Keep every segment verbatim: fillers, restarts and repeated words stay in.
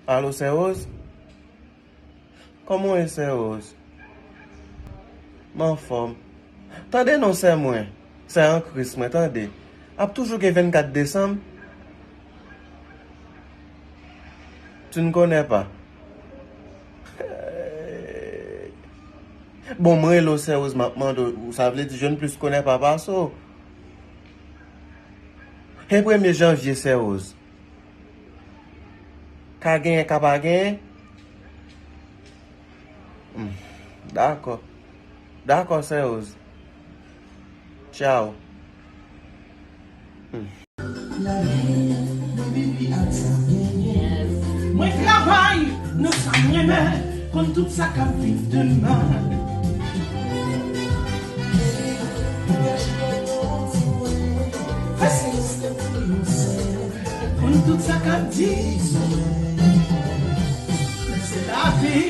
Alo, Sè Rose? Kòman w ye, Sè Rose? M anfòm. Tande non, sè mwen. Sè an Kris mwen, tande. Ap toujou gen vennkat desanm? Tu ne connais pas. Bon, mwen rele w, Sè Rose, m ap mande w, sa vle di je ne plus connais pas pase w. E premye janvye, Sè Rose. Ka genyen, ka pa genyen. Hmm, dakò. Dakò, Sè Rose. Tchao. Hmm. Mwen travay nan sa m renmen, konn tout sa k ap viv demen. Konn tout sa k ap di. Se lavi.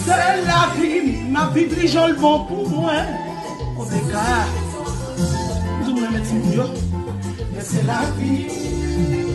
Se lavi, m ap viv li jan l bon pou mwen. Kote ka, m di m renmen timoun yo. Men se lavi.